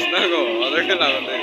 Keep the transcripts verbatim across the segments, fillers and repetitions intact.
Nago, oro khe lama twi.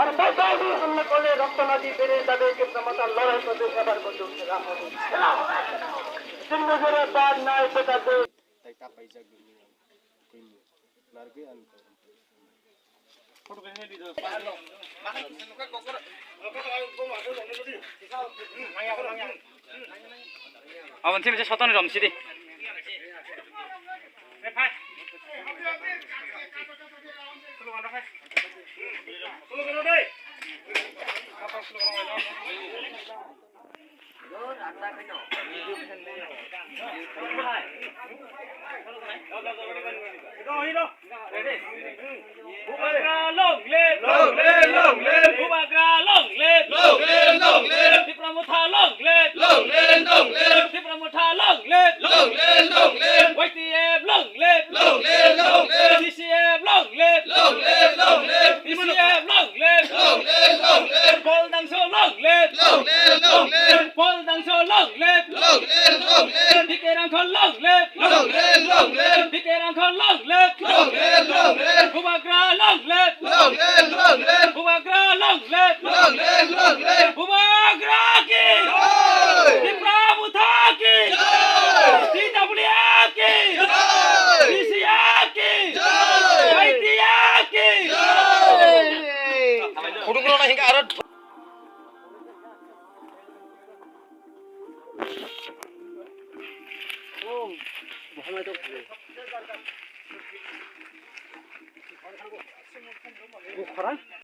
Tipra Motha ni hwnna kole rokto nadi bere dabe Tipra Motha lorai kode ebar kode. Tin bojor baad nai beta de. Tai ta paijak bini. Nargwi ang. Aboni simi se sotoni rom sidi. Bubagra long live! Long live, long live! Bubagra long live! Long live, long live! Tipra Motha long live! Long live, long live! Tipra Motha long live! Long live, long live! Y T F long live! Long live, long live! C C F long live! Long live, long live! P C F long live! Long live, long live! Paul Dangso long live! Long live, long live! Paul Dangso long live! Long live, long live! D K Rangkhol long live! Long live, long live! D K Rangkhol long live! Long live, long live! Bubagra long live! Long live, long live! Bubagra long live! Long live, long live! Bubagra ki! Jai! Tipra Motha ki! Jai! T W F ki! Jai! P C F ki! Jai! Y T F ki! Jai! Khuduk rona hingka aro. Khorang?